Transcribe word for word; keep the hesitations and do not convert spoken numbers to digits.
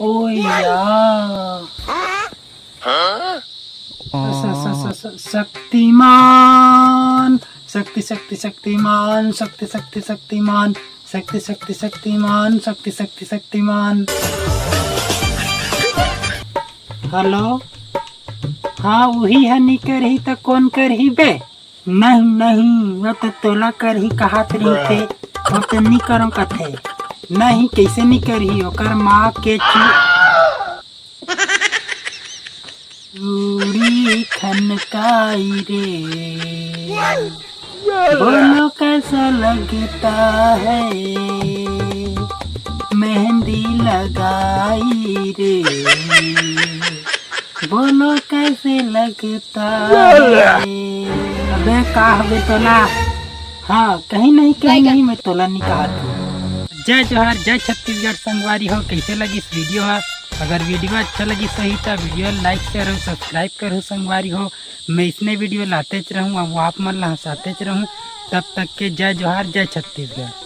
ओ या। स-, स-, स-, स-, शक्तिमान, शक्ति, शक्ति, शक्तिमान, शक्ति, शक्ति, शक्तिमान, शक्ति, शक्ति, शक्तिमान, शक्ति, शक्ति, शक्तिमान। हेलो, हाँ, उही ह नी करही त कोन करही बे? नहीं, नहीं, वो तो तोला करही कहात रहिथे, वो तो नी करंव कथे। नहीं, कैसे नी करही? ओकर माँ के चू-, चूड़ी खनकाई रे, बोलो कैसा लगता है मेहंदी लगाई रे, बोलो कैसे लगता है। अबे का हवे तोला? हाँ, कहीं नहीं, कहीं नहीं, मैं तोला नहीं कहा तू। जय जोहार, जय छत्तीसगढ़ संगवारी हो, कैसे लगिस वीडियो हा? अगर वीडियो अच्छा लगिस होही त वीडियो like, share और subscribe करहु संगवारी हो। मैं इसने वीडियो लातेच रहूँ, अब आप मन ला हंसातेच रहूँ। तब तक के जय जोहार, जय छत्तीसगढ़।